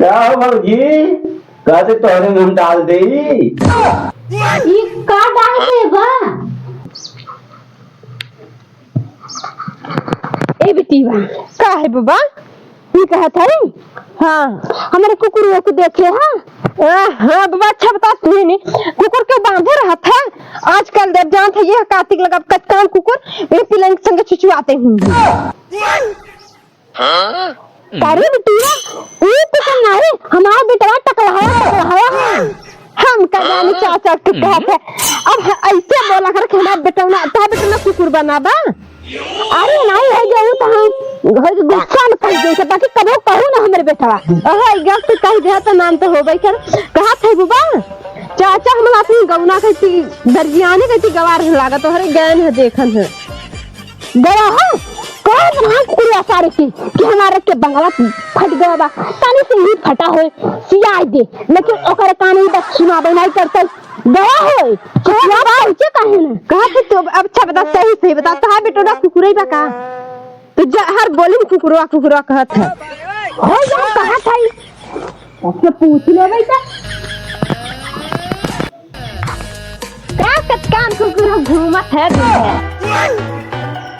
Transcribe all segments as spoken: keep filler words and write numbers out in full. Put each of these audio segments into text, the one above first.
का हो भौजी, कहते तोहरे में हम डाल देई। ई का डाल देबा? ए बिटिया, का है बाबा? ई कहत है? हाँ, हमरे कुकुरवा को देखे, हाँ? आ, हाँ बाबा, अच्छा बता, सुने ने, कुकुर के बांधे रहत है। आजकल देख जानत है, ये कार्तिक लगा कचकान कुकुर, ये पिलंग संगे चुचुआते हैं। अरे बिटिया, ऊ कुकुर नाई, हमार बेटवा टकलहाया, टकलहाया है। हम का जानी चाचा के कहत है। अब ह-, ऐसे बोला कर कि हमार बेटवा ना, तोहार बेटवा ना कुकुर बना बा। अरे नाई है जे ऊ तो हम घर के गुस्सा में कह दे से, बाकी कबो कहू ना हमरे बेटवा। ओहो, ई गलत कह दे तो नाम तो होबे कर। कहत है बुबा, चाचा हम अपनी गौना कहती, दर्जियानी कहती गवार लागत, तोहरे गैन है देखन है। गया है? कौन बना कुकुरिया सारे की कि हमारे के बंगला फट गया बा, तनी से ही फटा होए, सियाई दे, लेकिन ओकरे कान में बस सुनाबे नहीं करते। गया है? कौन बा? उसे कहे ना। कहा थे तो, अब अच्छा बता, सही सही बता, तोहार बेटो ना कुकुरे बा का? तो जा, हर बोली में कुकुरवा, कुकुरवा कहत है। हो जा, कहत है। उससे पूछ ले भाई का। का कचकान कुकुर घूमत है दिन भर?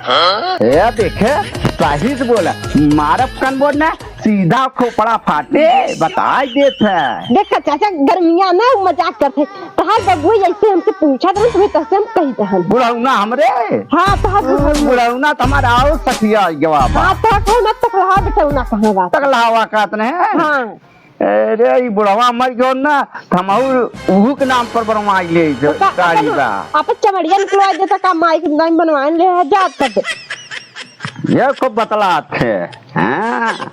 ए देखे, सही से बोला, मारब कन बोल ना, सीधा खोपड़ा फाटे, बताई देत है। देखा चाचा, गर्मिया में उ मजाक करते, तहार बबुआ ऐसे हमसे पूछा था, तुम्हें तहसे हम कही तहन। बुढ़ौना हमरे? हाँ, तहार बुढ़ौना। बुढ़ौना तो हमारा और सखिया गवा बा। हाँ, तो कहे मत तकलहा बेटौना कहाँ बा? तकलहावा कहत ने? हाँ। अरे, ई बुढ़वा मर गयो ना, त हमहू उहू के नाम पर बनवाई ले, जो तो का गाड़ी करूँ? बा। आप चमड़िया निकलवा देता का, माई के नाम बनवाए ले है, जा तब। ये खूब बतलात है, हाँ।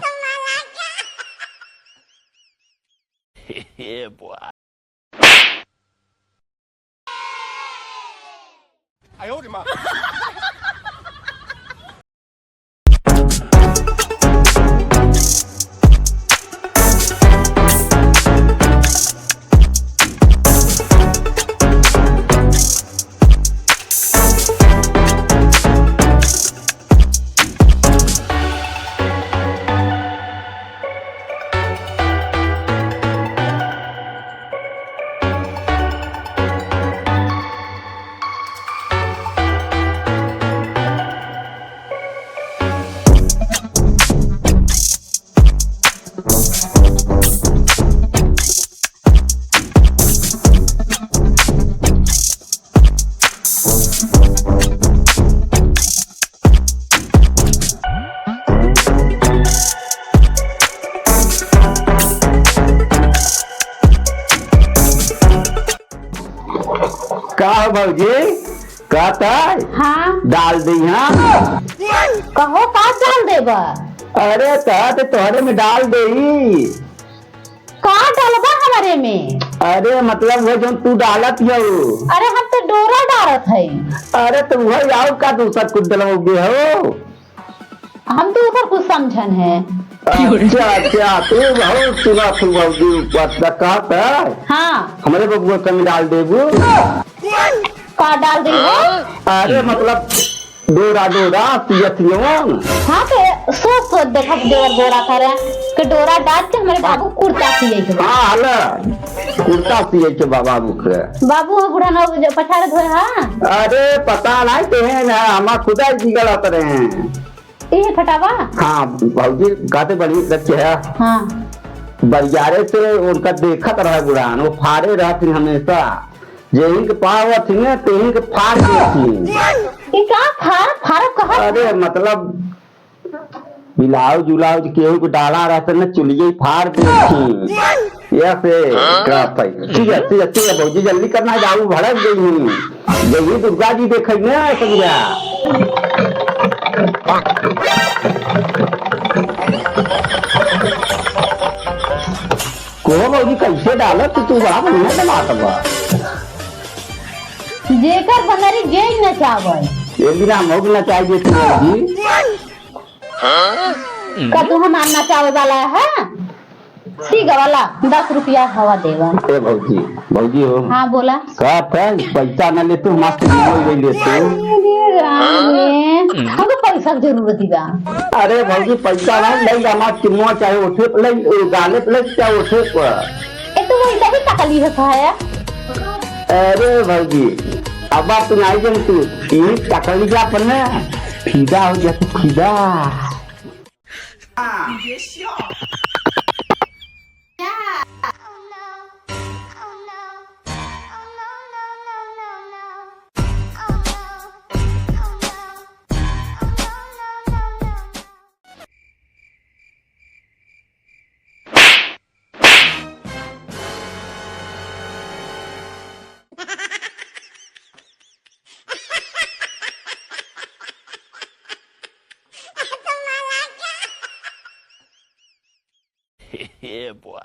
का हो भौजी? का ताय? हाँ। डाल दी, हाँ? कहो, का डाल देबा? अरे, कहा तो तोहरे में डाल देई। का डालबा हमरे में? अरे, मतलब वो जौन तू डालत हऊ। अरे, हम तो डोरा डालत हई। अरे, तो वही आउ का दूसर कुछ डलवोगे हो? हम तो उधर कुछ समझन है। अच्छा, अच्छा, तू बहुत सुना तू भौजी, पता का था? हाँ। हमरे बबुआ संग डाल देबू। का डाल देबू? अरे, मतलब, डोरा, डोरा, सियत यौन। हाँ, तो सोच, सोच, देखा, देवर डोरा करे, के डोरा डाल के हमरे बाबू कुर्ता सिए के बा। हाँ, हला, कुर्ता सिए के बा बाबू के। बाबू है बूढ़ा ना, जो पछाड़ धोए, हाँ। अरे, पता नहीं, केहन है, हमार खुदा जी गलत रहे हैं। इहे फटावा? हाँ, भौजी, कहते बड़ी रखे है। हाँ। बरियारे से उनका देखत रहे बुढ़ान, वो फाड़े रहथिन हमेशा। जेहिन के पावत ही ने, तेहिन के फाड़ देथिन। ई का फाड़, फाड़ कहा? अरे, मतलब, ब्लाउज उलाउज केहू के डाला रहते न, चुलिये फाड़ देथिन। ऐसे हाँ? का भाई? ठीक है, ठीक है, ठीक है भौजी, जल्दी करना है, बाबू भड़क गई हूँ। जल्दी दुर्गा जी देखे न, समझा। को भौजी कैसे डालत तू, बड़ा बढ़िया से बात बा। जेकर बनरी जे नचावे। ये बिना मौग नचाई देती भौजी। का तू हमार नचावे वाला है? ठीक है वाला, दस रुपया हवा देवा। ए भौजी, भौजी हो। हाँ, बोला। का, का, पैसा ना ले तू, मस्त बोल गई ले तू। अरे राम रे, हमको पैसा की जरूरत ही बा। अरे भौजी, पैसा ना ले, हमार चिन्हवा चाहे उठे पे ले, गाले पे ले, चाहे उठे पे। ए, तो वही तभी तकलीफ है। अरे भौजी, अब आप नहीं जानती, ये तकलीफ अपने फिदा हो जाती, फिदा। Yeah, boy.